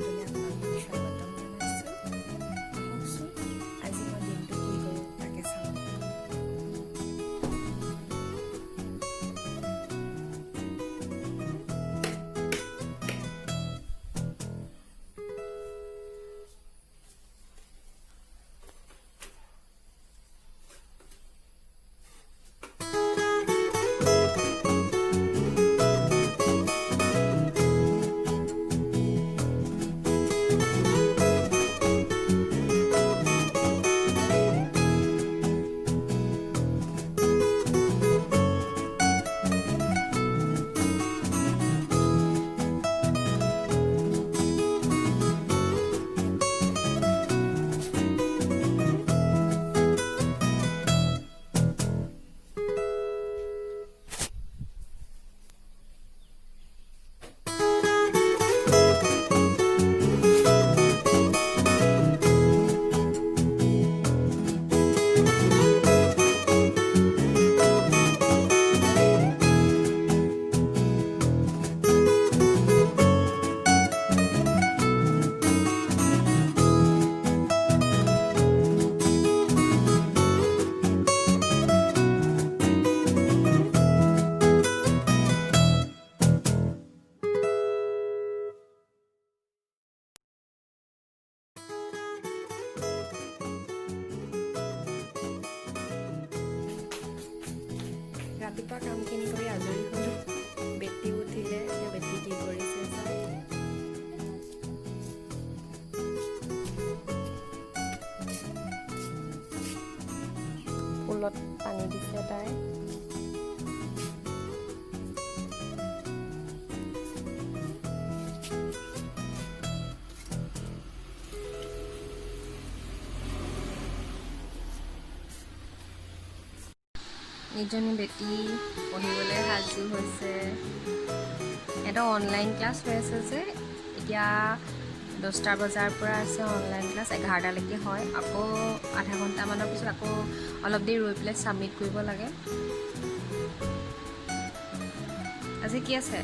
ব্লগটোলৈ আপোনালোকক স্বাগতম জনাইছোঁ। আহকচোন, আজি মই দিনটো কি কৰোঁ তাকে চাওঁ। ৰাতিপুৱা কামখিনি কৰি আজৰি হ'লোঁ। বেটি উঠিলে। এতিয়া বেটি কি কৰিছে চাওঁ। ফুলত পানী দিছে তাই। ইজনী বেটি পঢ়িবলৈ সাজু হৈছে। সিহঁতৰ অনলাইন ক্লাছ হৈ আছে যে। এতিয়া 10টা বজাৰ পৰা আছে অনলাইন ক্লাছ, 11টালৈকে হয়। আকৌ আধা ঘণ্টামানৰ পিছত আকৌ অলপ দেৰি ৰৈ পেলাই ছাবমিট কৰিব লাগে। আজি কি আছে?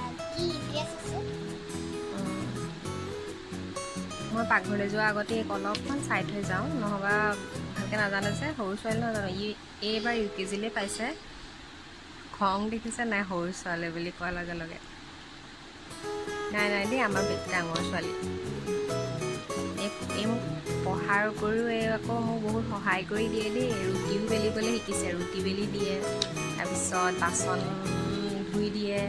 আজি ইভিএছ আছে। মই পাকঘৰলৈ যোৱাৰ আগতে এইক অলপমান চাই থৈ যাওঁ, নহ'বা ভালকৈ নাজানে যে। সৰু ছোৱালী নহয় জানো? ই এইবাৰ ইউকেজিলৈ পাইছে। খং দেখিছে নাই সৰু ছোৱালী বুলি কোৱাৰ লগে লগে? নাই নাই দেই, আমাৰ বেটি ডাঙৰ ছোৱালী। এই মোক পঢ়াৰ উপৰিও এই আকৌ মোক বহুত সহায় কৰি দিয়ে দেই। ৰুটিও বেলিবলৈ শিকিছে, ৰুটি বেলি দিয়ে, তাৰপিছত বাচন ধুই দিয়ে,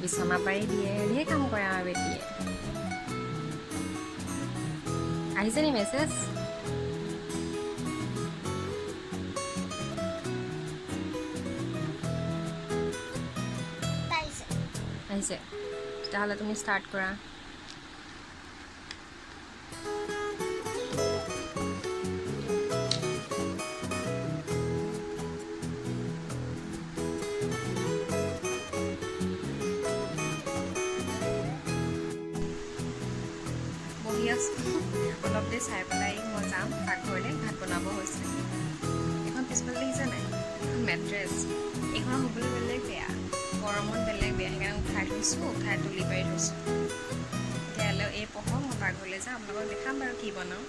বিচনা পাৰি দিয়ে, ঢেৰ কাম কৰে আমাৰ বেটিয়ে। আহিছে নি মেছেজ? পাৰিছে। আহিছে, তেতিয়াহ'লে তুমি ষ্টাৰ্ট কৰা। বহি আছোঁ অলপ দেৰি চাই পেলাই মই যাম পাকঘৰলৈ, ভাত বনাব হৈছে। এইখন পিছফালে দেখিছে নাই? এইখন মেট্ৰেছ। এইখন শুবলৈ বেলেগ বেয়া, গৰমত বেলেগ বেয়া। সেইকাৰণে উঠাই থৈছোঁ, উঠাই তুলি পাৰি থৈছোঁ। তেতিয়াহ'লে এই পঢ়ক, মই পাকঘৰলৈ যাম। আপোনালোকক দেখাম বাৰু কি বনাওঁ।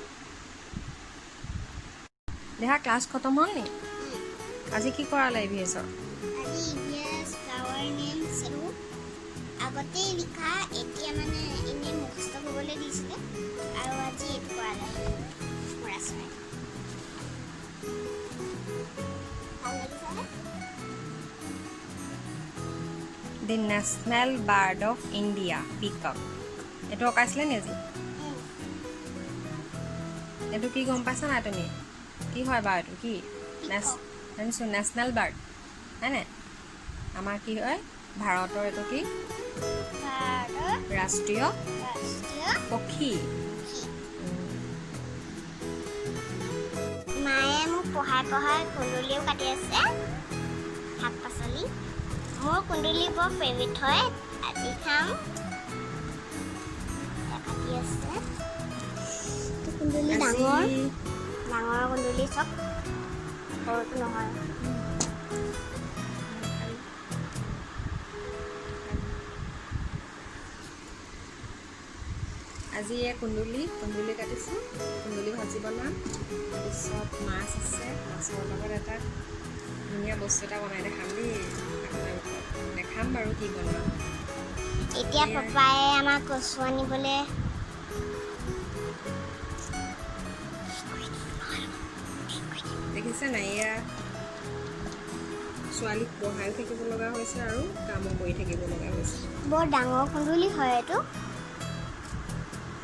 দেহা, ক্লাছ খতম হ'ল নি? আজি কি কৰালে ইভিএছৰ? আজি ইভিএছ, ফ্লাৱাৰ নেমছ, এইবোৰ আগতেই লিখা, এতিয়া মানে এনেই মুখস্থ কৰিবলৈ দিছিলে। আৰু আজি এইটো কৰালে, ম'ৰা চৰাই। ভাল লাগিছেনে? The national bird of India, peacock. এইটো অঁকাইছিলে নি আজি? এইটো কি গম পাইছা নাই তুমি? কি হয় বাৰু এইটো কি? জানিছোঁ, নেশ্যনেল বাৰ্ড হয়নে? আমাৰ কি হয়, ভাৰতৰ এইটো কি? ভাৰতৰ ৰাষ্ট্ৰীয় ৰাষ্ট্ৰীয় পক্ষী। পক্ষী। মায়ে মোক পঢ়াই পঢ়াই কুন্দুলিও কাটি আছে, শাক পাচলি। মোৰ কুন্দুলি বৰ ফেভৰেট হয়, আজি খাম। এয়া কাটি আছে। এইটো কুন্দুলি ডাঙৰ ডাঙৰ কুন্দুলি চব, সৰুটো নহয়। আজি এয়া কুন্দুলি, কুন্দুলি কাটিছোঁ, কুন্দুলি ভাজি বনাম। তাৰপিছত মাছ আছে, মাছৰ লগত এটা ধুনীয়া বস্তু এটা বনাই দেখাম দেই আপোনালোকক। দেখাম বাৰু কি বনাম। এতিয়া পাপাই আমাক কচু আনিবলৈ। দেখিছে নাই, এয়া ছোৱালীক পঢ়ায়ো থাকিব লগা হৈছে আৰু কামো কৰি থাকিব লগা হৈছে। বৰ ডাঙৰ কুন্দুলি হয় এইটো।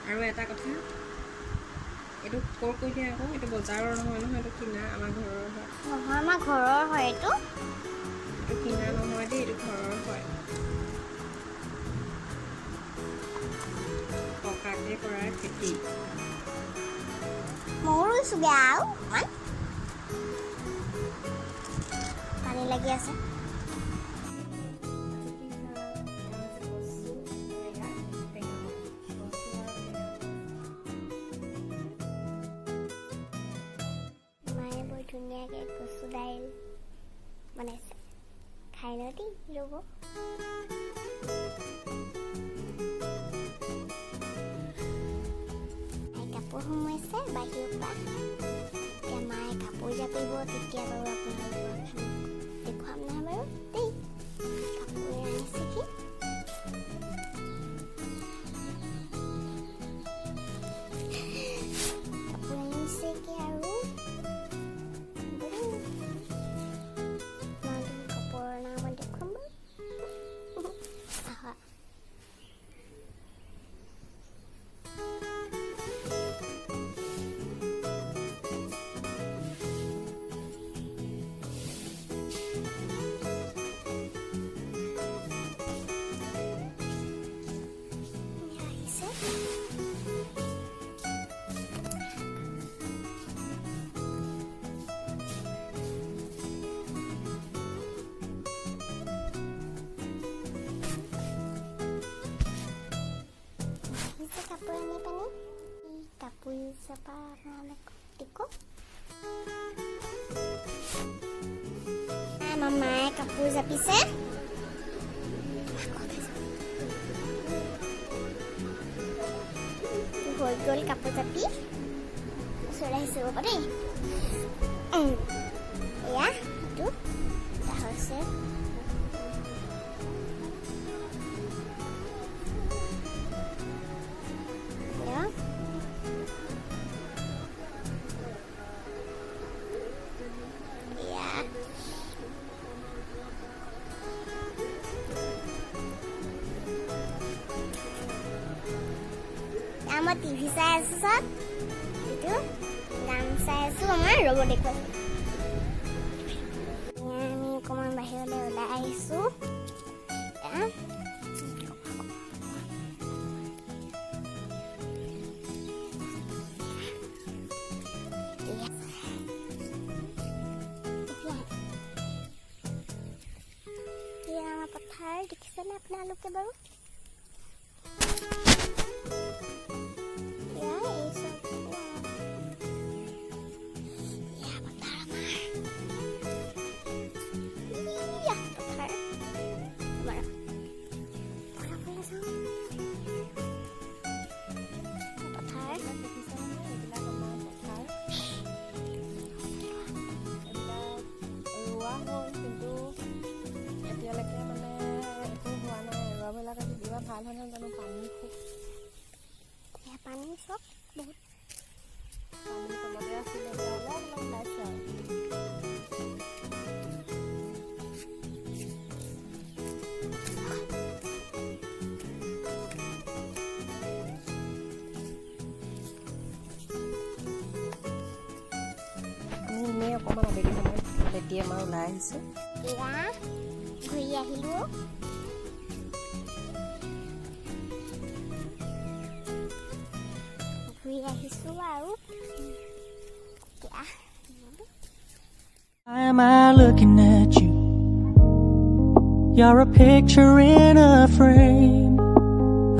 আৰু এটা কথা, এইটো ক'ৰ কৈ দিয়া আকৌ, এইটো বজাৰৰ নহয় নহয়, এইটো কিনা, আমাৰ ঘৰৰ হয়। নহয়, আমাৰ ঘৰৰ হয় এইটো। এইটো কিনা নহয় দেই, এইটো ঘৰৰ হয়। ককাকে কৰা খেতি। ময়ো ৰুইছোগৈ আৰু অকণমান পানী লাগি আছে। মায়ে বৰ ধুনীয়াকৈ কচু দাইল বনাইছে, খাই লওঁ দেই, ৰ'ব। মায়ে কাপোৰ সোমোৱাইছে বাহিৰৰ পৰা। এতিয়া মায়ে কাপোৰ জাপিব, তেতিয়া বাৰু আপোনালোকক দেখুৱাম নহয় বাৰু দেই। কাপোৰ আনিছে কি, কাপোৰ আনিছে কি আৰু কাপোৰ অনা মই দেখুৱাম বাৰু। আহা, আহিছে। আহিছে কাপোৰ আনি পানি। এই কাপোৰ জপা আপোনালোকক দেখো। আমাৰ মায়ে কাপোৰ জাপিছে। হৈ গ'ল কাপোৰ জাপি। ওচৰলৈ আহিছোঁ, ৰ'ব দেই। এয়া এইটো এটা হৈছে। এয়া এয়া এয়া মই টিভি চাই আছো চব, এইটো গান চাই আছো আমাৰ, ৰ'ব দেখুৱাইছো। এয়া আমি অকণমান বাহিৰলৈ ওলাই আহিছো। এয়া এয়া এয়া আমাৰ পথাৰ দেখিছেনে আপোনালোকে বাৰু? এয়া এই চব এয়া পথাৰ আমাৰ। ইয়া পথাৰ বাৰু, পথাৰফালে যাওঁ। পথাৰ এইবিলাক দেখিছে নহয়, এইবিলাক আমাৰ পথাৰ। এইবিলাক ৰোৱা হ'ল, কিন্তু এতিয়ালৈকে মানে একো হোৱা নাই। ৰোৱাবিলাক আজি কিবা ভাল হয় নহয় জানো, পানী খুব। এয়া পানী চব বহুত। পানী তলতে আছিলে, এতিয়া অলপ অলপ ওলাইছে আৰু। আমি এনেই অকণমান আবেলি সময়ত বেটি আমাৰ ওলাই আহিছোঁ। এয়া ঘূৰি আহিলোঁ। ঘূৰি আহিছোঁ আৰু এতিয়া Why am I looking at you? You're a picture in a frame.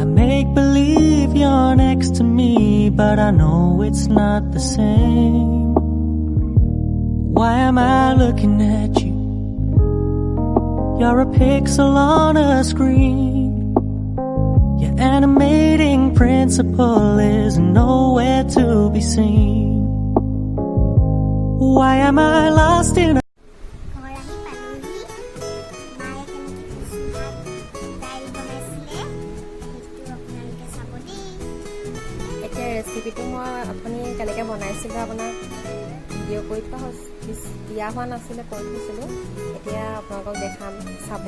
I make believe you're next to me, but I know it's not the same. Why am I looking at you? You're a pixel on a screen. You're animating principal is nowhere to be seen. Why am I lost in ঘৰ আহি পালোহি। মায়ে কেনেকৈ কচু শাক দাইল বনাইছিলে, সেইটো আপোনালোকে চাব দেই। এতিয়া ৰেচিপিটো মই আপুনি কেনেকৈ বনাইছিলোঁ, আপোনাক ভিডিঅ' কৰি থোৱা দিয়া হোৱা নাছিলে, কৰি থৈছিলোঁ। এতিয়া আপোনালোকক দেখাম, চাব।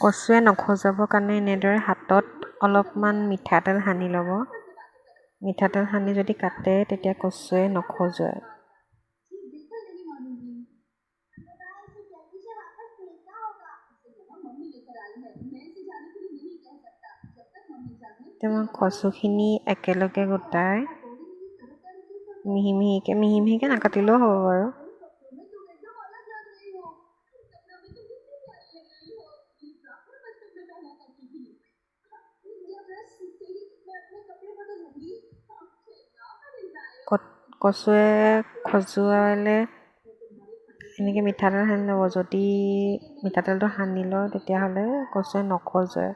কচুৱে নখজুৱাবৰ কাৰণে এনেদৰে হাতত অলপমান মিঠাতেল সানি ল'ব। মিঠাতেল সানি যদি কাটে, তেতিয়া কচুৱে নখজুৱায়। এতিয়া মই কচুখিনি একেলগে গোটাই মিহি মিহিকৈ, মিহি মিহিকৈ নাকাটিলেও হ'ব বাৰু, কচুৱে খজুৱালে এনেকৈ মিঠাতেল সানি ল'ব। যদি মিঠাতেলটো সানি লয়, তেতিয়াহ'লে কচুৱে নখজুৱায়।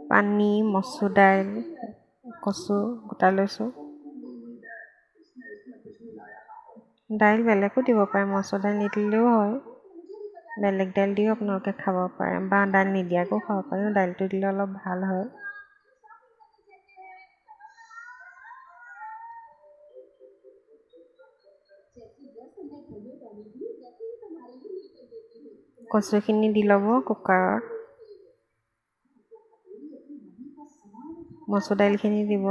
পানী, মচুৰ দাইল, কচু গোটাই লৈছোঁ। দাইল বেলেগো দিব পাৰে, মচুৰ দাইল নিদিলেও হয়। বেলেগ দাইল দিও আপোনালোকে খাব পাৰে বা দাইল নিদিয়াকৈও খাব পাৰে। দাইলটো দিলে অলপ ভাল হয়। কচুখিনি দি ল'ব কুকাৰত, মচুৰ দাইলখিনি দিব,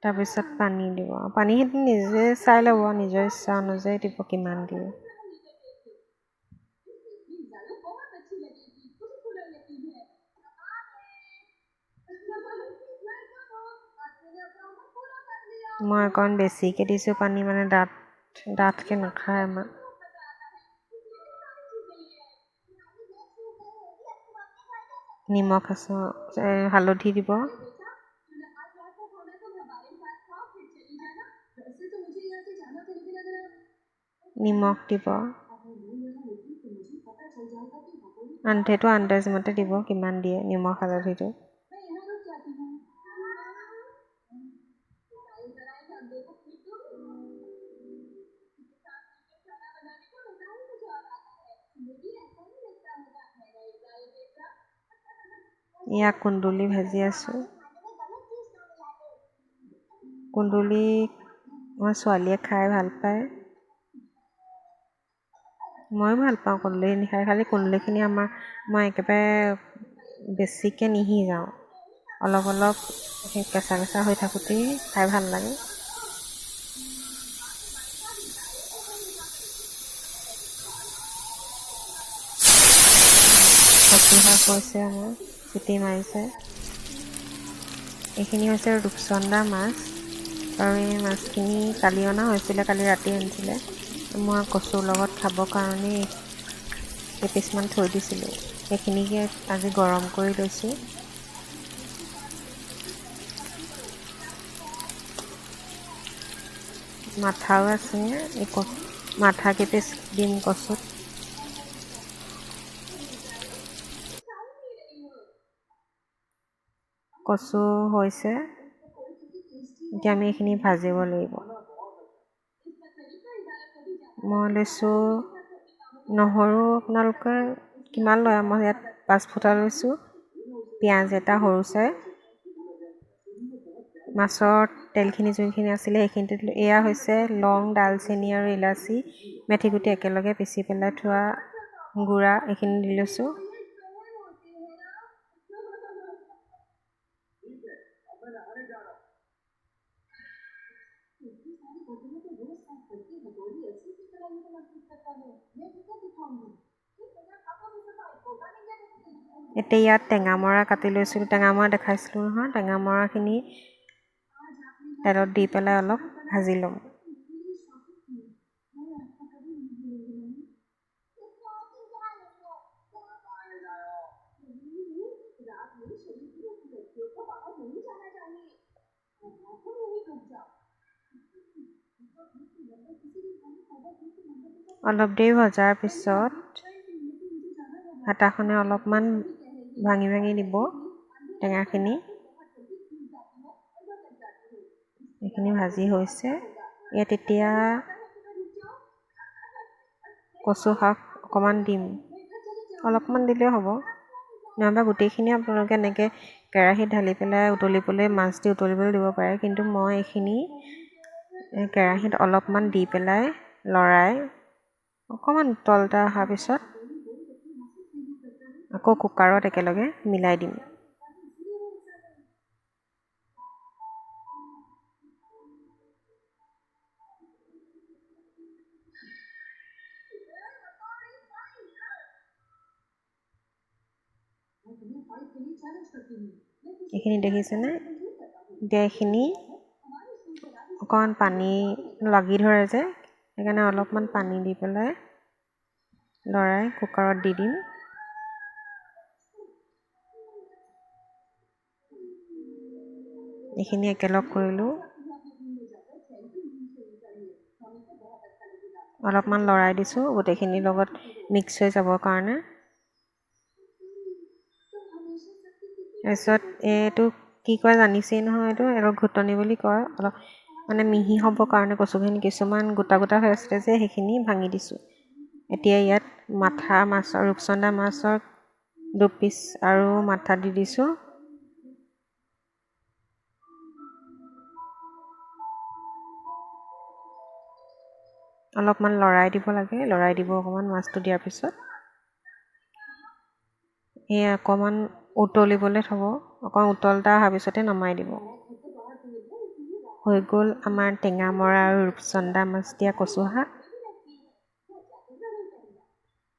তাৰপিছত পানী দিব। পানীখিনি নিজে চাই ল'ব, নিজৰ ইচ্ছা অনুযায়ী দিব কিমান দিয়ে। মই অকণ বেছিকৈ দিছোঁ পানী, মানে ডাঠ ডাঠকৈ নাখায় আমাৰ। নিমখ আছে, হালধি দিব। নিমখ দিব, সেইটো আন্দাজমতে দিব কিমান দিয়ে নিমখ হালধিটো। এয়া কুন্দুলি ভাজি আছোঁ। কুন্দুলি আমাৰ ছোৱালীয়ে খাই ভাল পায়, ময়ো ভাল পাওঁ কুন্দুলিখিনি খাই। খালি কুন্দুলিখিনি আমাৰ মই একেবাৰে বেছিকৈ নিসিজাওঁ, অলপ অলপ সেই কেঁচা কেঁচা হৈ থাকোঁতেই খাই ভাল লাগে। কচু শাক হৈছে আমাৰ, চিটি মাৰিছে। এইখিনি হৈছে ৰূপচন্দা মাছ, আৰু এই মাছখিনি কালি অনা হৈছিলে, কালি ৰাতি আনিছিলে। মই কচুৰ লগত খাবৰ কাৰণেই কেইপিচমান থৈ দিছিলোঁ, সেইখিনিকে আজি গৰম কৰি লৈছোঁ। মাথাও আছে, এই মাথা কেইপিচ দিম কচুত। কচু হৈছে, এতিয়া আমি এইখিনি ভাজিব লাগিব। মই লৈছোঁ নহৰু, আপোনালোকে কিমান লয়, মই ইয়াত 5 ফুটা লৈছোঁ। পিঁয়াজ এটা সৰু চাই, মাছৰ তেলখিনি যোনখিনি আছিলে সেইখিনিতে দিলোঁ। এয়া হৈছে লং, ডালচেনি আৰু ইলাচি মেথিগুটি একেলগে পিচি পেলাই থোৱা গুড়া, এইখিনি দি লৈছোঁ। এতিয়া ইয়াত টেঙামৰা কাটি লৈছিলোঁ, টেঙামৰা দেখাইছিলোঁ নহয়, টেঙামৰাখিনি তেলত দি পেলাই অলপ ভাজি ল'ম। অলপ দেৰি ভজাৰ পিছত হাতাখনে অলপমান ভাঙি ভাঙি দিব টেঙাখিনি। এইখিনি ভাজি হৈছে। ইয়াত এতিয়া কচু শাক অকণমান দিম, অলপমান দিলেও হ'ব, নহ'বা গোটেইখিনি আপোনালোকে এনেকৈ কেৰাহীত ঢালি পেলাই উতলিবলৈ, মাছ দি উতলিবলৈ দিব পাৰে। কিন্তু মই এইখিনি কেৰাহীত অলপমান দি পেলাই লৰাই অকণমান উতল এটা অহাৰ পিছত আকৌ কুকাৰত একেলগে মিলাই দিম। এইখিনি দেখিছেনে? এতিয়া এইখিনি অকণমান পানী লাগি ধৰে যে, সেইকাৰণে অলপমান পানী দি পেলাই লৰাই কুকাৰত দি দিম। এইখিনি একেলগ কৰিলোঁ, অলপমান লৰাই দিছোঁ গোটেইখিনিৰ লগত মিক্স হৈ যাবৰ কাৰণে। তাৰপিছত এইটো কি কয় জানিছেই নহয়, এইটো অলপ ঘুটনি বুলি কয়। অলপ মানে মিহি হ'বৰ কাৰণে কচুখিনি কিছুমান গোটা গোটা হৈ আছিলে যে, সেইখিনি ভাঙি দিছোঁ। এতিয়া ইয়াত মাথা মাছৰ, ৰূপচন্দা মাছৰ 2 পিচ আৰু মাথা দি দিছোঁ। অলপমান লৰাই দিব লাগে, লৰাই দিব অকণমান মাছটো দিয়াৰ পিছত। এই অকণমান উতলিবলৈ থ'ব, অকণমান উতল এটা অহাৰ পিছতে নমাই দিব। হৈ গ'ল আমাৰ টেঙামৰা আৰু ৰূপচন্দা মাছ দিয়া কচু শাক।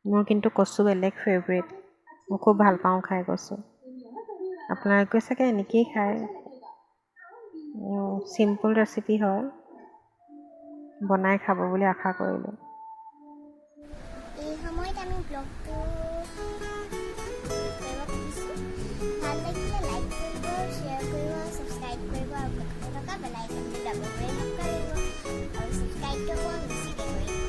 মোৰ কিন্তু কচু বেলেগ ফেভৰেট, মই খুব ভাল পাওঁ খাই কচু। আপোনালোকেও চাগে এনেকেই খায়। চিম্পল ৰেচিপি হয়, বনাই খাব বুলি আশা কৰিলোঁ। এই সময়ত আমি ব্লগটো কৰিব খুজিছোঁ। ভাল লাগিলে লাইক কৰিব, শ্বেয়াৰ কৰিব, ছাবস্ক্ৰাইব কৰিব আৰু কাষতে থকা বেল আইকনটো দাবিবলৈ নাপাহৰিব। আৰু ছাবস্ক্ৰাইবটো অকণমান বেছিকৈ কৰিব।